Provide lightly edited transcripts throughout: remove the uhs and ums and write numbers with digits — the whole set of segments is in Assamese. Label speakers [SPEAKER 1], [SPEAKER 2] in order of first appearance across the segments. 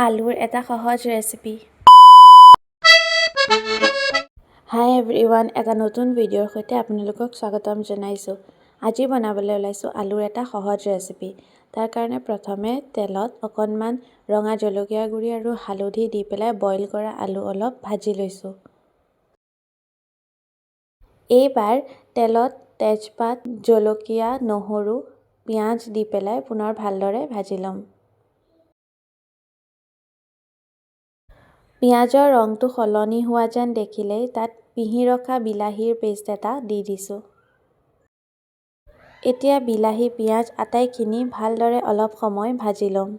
[SPEAKER 1] আলুৰ এটা সহজ ৰেচিপি। হাই এভৰিৱান, এটা নতুন ভিডিঅ'ৰ সৈতে আপোনালোকক স্বাগতম জনাইছোঁ। আজি বনাবলৈ ওলাইছোঁ আলুৰ এটা সহজ ৰেচিপি। তাৰ কাৰণে প্ৰথমে তেলত অকণমান ৰঙা জলকীয়া গুড়ি আৰু হালধি দি পেলাই বইল কৰা আলু অলপ ভাজি লৈছোঁ। এইবাৰ তেলত তেজপাত, জলকীয়া, নহৰু, পিঁয়াজ দি পেলাই পুনৰ ভালদৰে ভাজি ল'ম। পিঁয়াজৰ ৰংটো সলনি হোৱা যেন দেখিলেই তাত পিহি ৰখা বিলাহীৰ পেষ্ট এটা দি দিছোঁ। এতিয়া বিলাহী, পিঁয়াজ আটাইখিনি ভালদৰে অলপ সময় ভাজি ল'ম।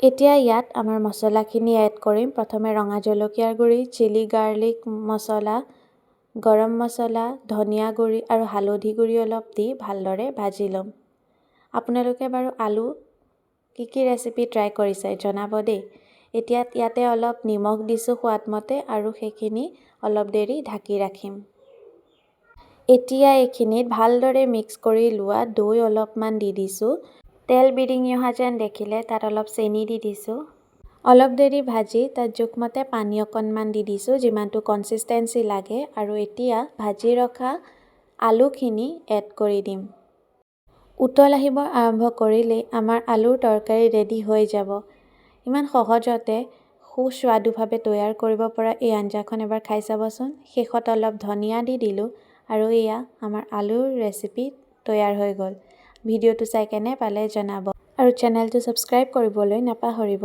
[SPEAKER 1] এতিয়া ইয়াত আমাৰ মছলাখিনি এড কৰিম। প্ৰথমে ৰঙা জলকীয়াৰ গুড়ি, চিলি গাৰ্লিক মছলা, গৰম মছলা, ধনিয়া গুড়ি আৰু হালধি গুড়ি অলপ দি ভালদৰে ভাজি ল'ম। আপোনালোকে বাৰু আলু কি কি ৰেচিপি ট্ৰাই কৰিছে জনাব দেই। এতিয়া ইয়াতে অলপ নিমখ দিছোঁ সোৱাদমতে আৰু সেইখিনি অলপ দেৰি ঢাকি ৰাখিম। এতিয়া এইখিনিত ভালদৰে মিক্স কৰি লোৱা দৈ অলপমান দি দিছোঁ। তেল বিৰিঙি অহা যেন দেখিলে তাত অলপ চেনি দি দিছোঁ। অলপ দেৰি ভাজি তাত জোখমতে পানী অকণমান দি দিছোঁ, যিমানটো কনচিষ্টেঞ্চি লাগে। আৰু এতিয়া ভাজি ৰখা আলুখিনি এড কৰি দিম। উতল আহিব আৰম্ভ কৰিলেই আমাৰ আলুৰ তৰকাৰী ৰেডি হৈ যাব। ইমান সহজতে সুস্বাদুভাৱে তৈয়াৰ কৰিব পৰা এই আঞ্জাখন এবাৰ খাই চাবচোন। শেষত অলপ ধনিয়া দি দিলোঁ আৰু এয়া আমাৰ আলুৰ ৰেচিপি তৈয়াৰ হৈ গ'ল। ভিডিঅ'টো চাই কেনে পালে জনাব আৰু চেনেলটো ছাবস্ক্ৰাইব কৰিবলৈ নাপাহৰিব।